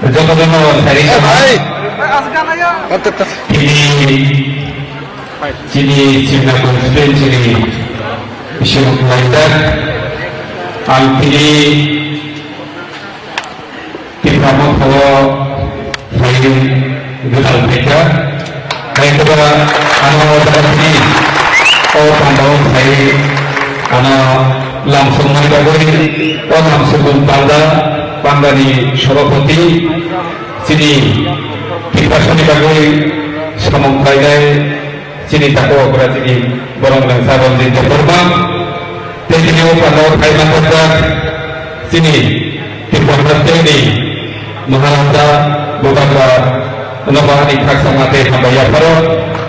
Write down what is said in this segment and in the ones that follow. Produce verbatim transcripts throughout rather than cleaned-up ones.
Joto jono sari tini chini chimna constituency ni bisingo khlaijak. Ang tini Tipra Motha o phaiwi gwdal phaikha. Kaitor ano o jaga tini o panda o phaiwi ano lamsokmani bagwi o lamsokmung panda, pandani sobhapoti chini Tiprasani bagwi samung khlainai. Chini tako okra chini borok rangsa Ranjit Debbarma. Tei chini o panda o phai manjak chini Tripura State ni Maharaja Bubagra no bahani khaksa mate hambai yapharo.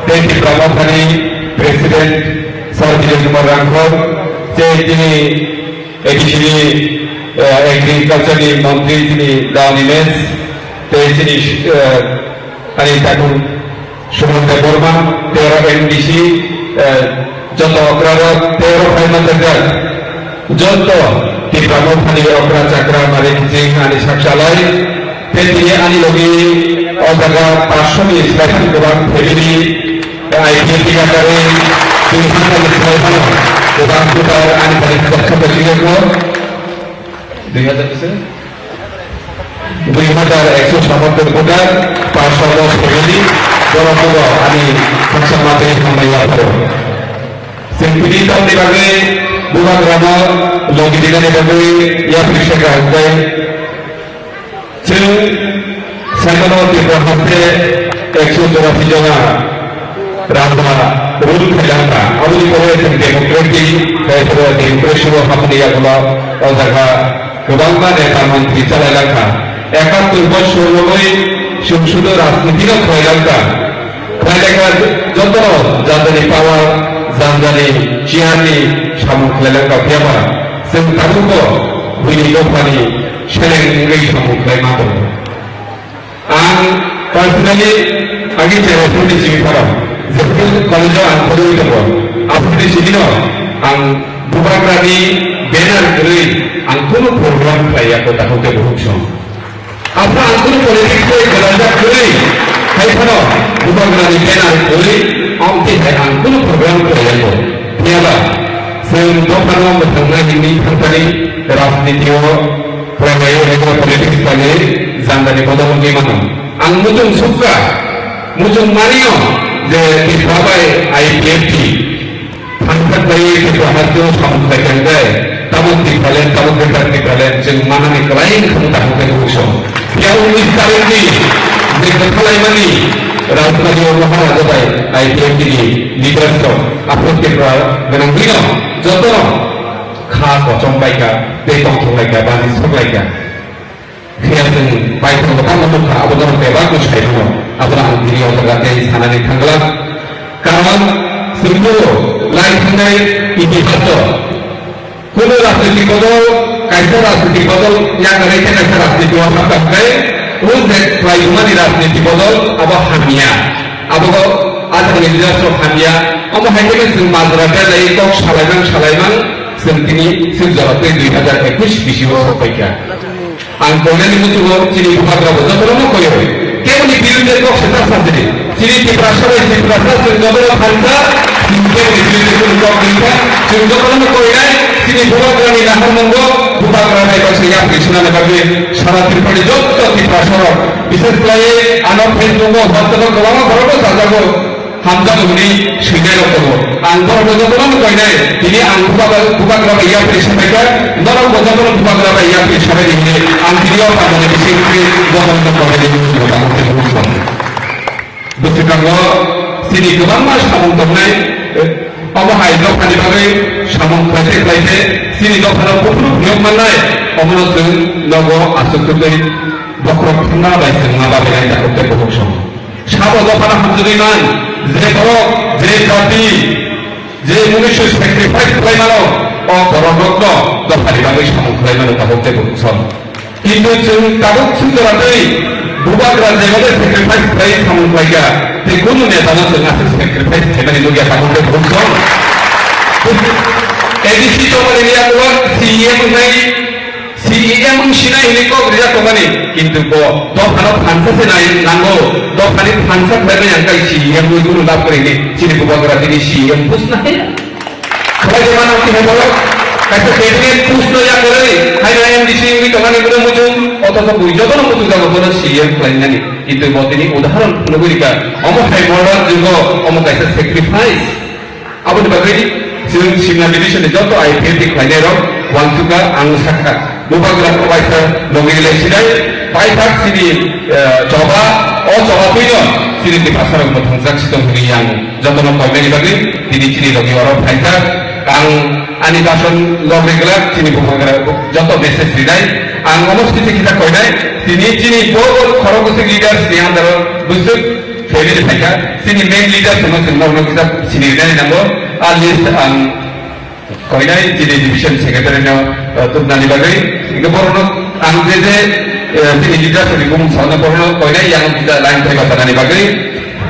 Tei Tripura Mothani President Sir Bijoy Kumar Rangkhol. Tei chini A D C ni, eh, Agriculture ni Montri chini Dawan Imes. Tei chini, eh, ani tako Suman Debbarma, tei oro M D C, eh, joto okra rok, tei oro phai manjak jak. Joto Tipra Mothani okra chakra mari kiching ani sakchalai. Tei tini ani logi o jaga paanch sho ni slai kwbang family, I P F T yakarwi tini phano ni slai phano kwbang voter ani thani hakha bachiyakho. Dui hazar bisi? Dui hazar ekso sabatter voter, paanch sho dos family, borok bubo ani khaksa matwi hambai yapharo. Chwng tini tamni bagwi Bubagrano logi dinani bagwi yapri seka hwnbai. Chwng saimano Tripura haste ekso chorasi jona Raja rule khailangkha. Aboni pore chwng democratic, kaitor democracy o hapni yagulo o jaga kwbangma neta mantri chalailangkha. Ekattor bosor logoi chwng sudo rajniti no khlailangkha. Khlailangkha joto jajani power, jajani chair ni samung khlailangkha. Phiyaba chwng tabukbo buini dophani seleng wngwi samung khlaima tongo. Ang personally agi cheraipurni simi phano, jephru college-o ang phorwi tongo, aphuruni simino ang Bubagrani banner kwrwi ang kunu program khlaiya ko takhuk tei bukhuk song. Aphuru ang kunu politics tei gwdaljak kwrwi, hai phano Bubagrani banner kwrwi, amtwi hai ang kunu program khlaiya ko. Phiyaba, chwng dophano mwthangna himwi thangthani rajniti-o Khlaiwi regular politics khlaiwi jandani bodol wngwi mano. Ang muchung sukha, muchung manio je Tripura bai I P F T thangsa khlaiwi Tripura hasteo samung khlai kha hwnkhe, tamo Tipraland, tamo Greater Tipraland chwng manani kwlai wngkha tamo khe buso. Phiya unis tarikni je kwthalaimani Rajbari o Maharaja bai I P F T ni leaders rok aphuru Tripura gwnangwino jotono kha kochom bai kha, tei tongthok lai kha, bani sok lai kha. Phiya chwng paithak mwtang wngkha, abo norok bebak no sai mano. Abono ang tini o jaga tei sanani thang glak. Karon chwngbo lai thangnai itihaso kunu rajniti bodol, kaisa rajniti bodol yakarwi khe kaisa rajniti o hapkha hwnkhe, o je khlaimani rajniti bodol abo hamya. Abo o ajagni leaders rok hamya. Omo hai khe chwng majra belai kok salaimang salaimang chwng tini chwng jora tei dui hazar ekush bisi o sok paikha. Ang koinani muchungo chini bubagra bo jotono no koiwi. Keboni birudhe kok se ta sajri. Chini Tiprasa bai Tiprasa chwng jotono thansa, chwng keboni birudhe kunu kok twi kha. Chwng jotono no koinai, chini bubagrani naharmungo bubagra bai baksa yapri sunani bagwi sara Tripurani joto Tiprasa rok. Bishes khlaiwi ano Facebook o, WhatsApp o kwbangma borok no chajago. Hamjak hwnwi swinai rok tongo. Ang borok no jotono no koinai, tini ang bubagra, bubagra bai yapri sabaikha, norok bo jotono bubagra bai yapri sabaidi hwnwi ang tini o pandani bisingtwi jotono no koinai hwnwi ang tini bubagra. Bwswkango chini kwbangma samung tongnai, omo hai dophani bagwi samung khlaite khlaite chini dophano buphuru phiyok mannai, omono chwng nogo aswk kwtwi bokhorok thangna bai chwngma babilai takhuk tei bukhuk song. Sabo dophano hamjagwi man, je borok, je jati, je mwnwisyo sacrifice khlai mano, o borok rokno dophani bagwi samung khlai mano tabuk tei bukhuk song. Kintu chwng tabuk chwng jora twi bubagra jebabe sacrifice khlai samung khlaikha, tei kunu netano chwng aswk sacrifice khlaimani nukya tabuk tei bukhuk song. A D C tongmani liya kwbang C E M wngnai, C E M wng sinai hinwi kok rijak tongmani, kintu bo dophano thansa se nai nango, dophani thansa khlaimani ang kai C E M wi kunu lab kwrwi hinwi chini bubagra tini C E M post nai. Khlai de mano khe borok kaisa cabinet post no yakarwi haino M D C wngwi tongmani borok muchung, othocho bui jotono muchung jago bono C E M khlainani, kintu bo tini udahoron phunugwi rikha, omo hai modern jugo, omo kaisa sacrifice. Aboni bagwi chwng Simna division ni joto I P F T khlainai rok uansukha, ang sakha. Bubagra kaisa logi le sinai, paithak chini, eh, choba, o choba twino chini Tiprasa rok mwthangjakse tong hwnwi ang jotono koinani bagwi tini chini logi oro phaijak. Ang ani bason log reglak chini bubagra joto message rinai. Ang omo sisi kisa koinai, tini chini bo khorok bwswk leaders ni under o bwswk Family phaikha, chini main leader phano chwng norokno kisa sini rinani nango. A list ang koinai chini division secretary no, eh, tubnani bagwi. Hingke borokno ang je je, eh, chini leader ni bumung sauna borokno koinai yang kisa line phai basanani bagwi.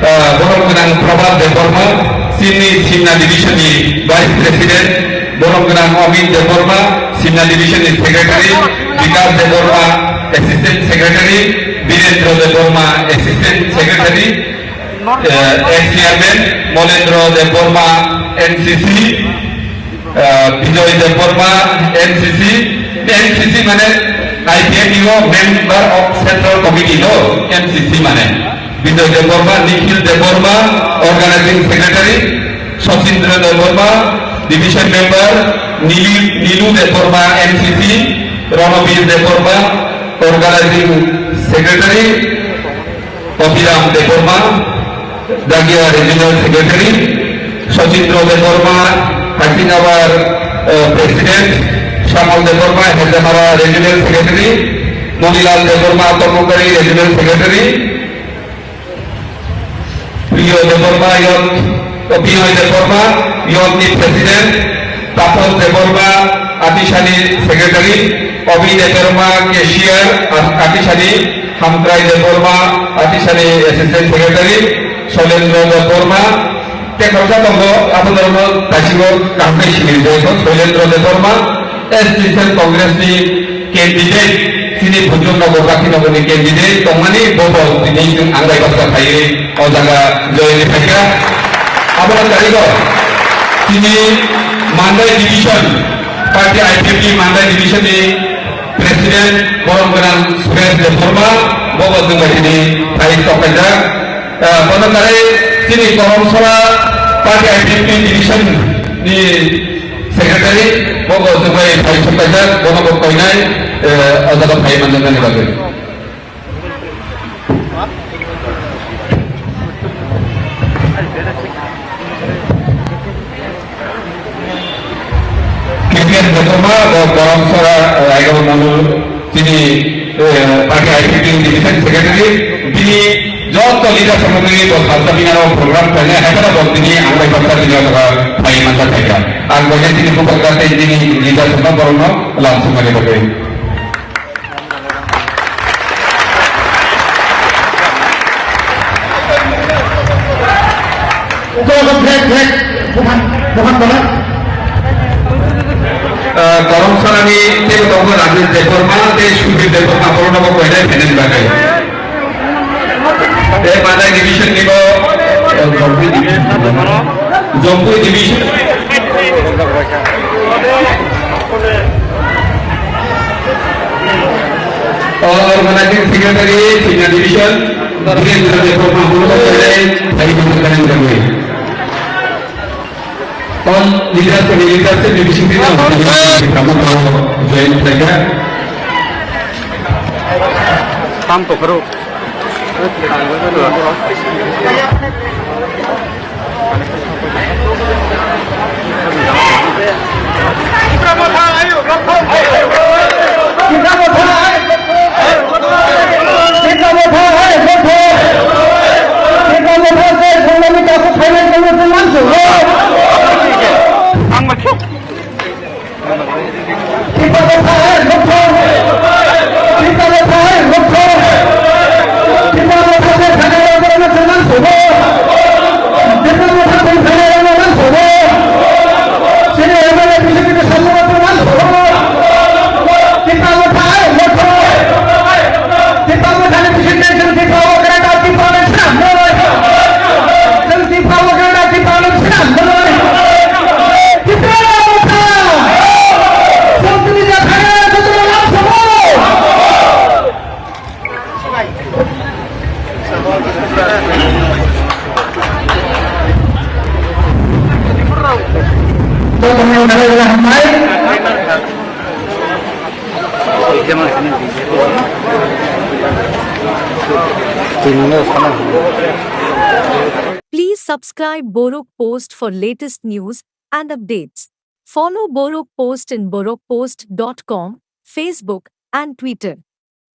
Eh, borok gwnang Prabhat Debbarma, chini Simna division ni vice president, borok gwnang Amit Debbarma, Simna division ni secretary, Vikas Debbarma, assistant secretary, Birendra Debbarma, assistant secretary, eh, ex chairman, Molendra Debbarma, N C C, eh, Bijoy Debbarma, N C C, N C C mane I P F T o member of central committee no, N C C mane. Bijoy Debbarma, Nikhil Debbarma, organizing secretary, Sachindra Debbarma, division member, Nili-, Nilu Debbarma, M C C, Ranabir Debbarma, organizing secretary, Abhiram Debbarma, Dagia regional secretary, Sachindra Debbarma, Hasinabar, eh, president, Shamal Debbarma, Hezamara regional secretary, Monilal Debbarma, Tomokari regional secretary, Priyo Debbarma, youth, Priyo Debbarma, youth ni president, Tapas Debbarma, Atisani secretary, Obi Debbarma, cashier, Atisani, Hamkrai Debbarma, Atisani assistant secretary, Solendra Debbarma, tei khoroksa tongo, abo norokno taisingo kaham khe sini rijak, Solendra Debbarma, S T Cell Congress ni candidate, chini Bhujong Nagar, Bakhi Nagar ni candidate tongmani bo bo tini chwng ang bai baksa phaiwi o jaga join ni phaikha. Abono karigo chini Mandai division, party I P F T Mandai division ni president borom gwnang Suresh Debbarma, bo bo chwng bai tini phai sok khaijak. Ah, bono kare chini Koromsora party I P F T division ni secretary, bo bo chwng bai phai sok khaijak, bono bo koinai, eh, o jaga phai manjaknani bagwi. K P N Debbarma, bo Koromsora, eh, Raigaon Mandal, chini, eh, party I P F T division secretary, bini joto leader samani bo salsa bini aro program khlainai, hai phano bo tini ang bai baksa tini o jaga phai manjak khaikha. Ang bo tini bubagra tei tini leader samani borokno lam sumani bagwi. Uko uko flag, flag, bukan, bukan bola. Eh, Koromsora ni tei tongo Rajesh Debbarma tei Sudhir Debbarma, borokno bo koinai phainani bagwi. Tei Mandai division ni bo, eh, Jompui division. Jompui division. Organizing secretary, Simna division, Birendra Debbarma, Hulu Hotel, Hari Mandir Kanan Jagui. All leaders and leaders and division leaders, join khlaikha. Tam pokhoro. Ang ma. Tiprasa hai mokho! Tiprasa hai mokho! Tiprasa hai thani rok borokno chwng nang sugo! Please subscribe Borok Post for latest news and updates. Follow Borok Post in borok post dot com, Facebook, and Twitter.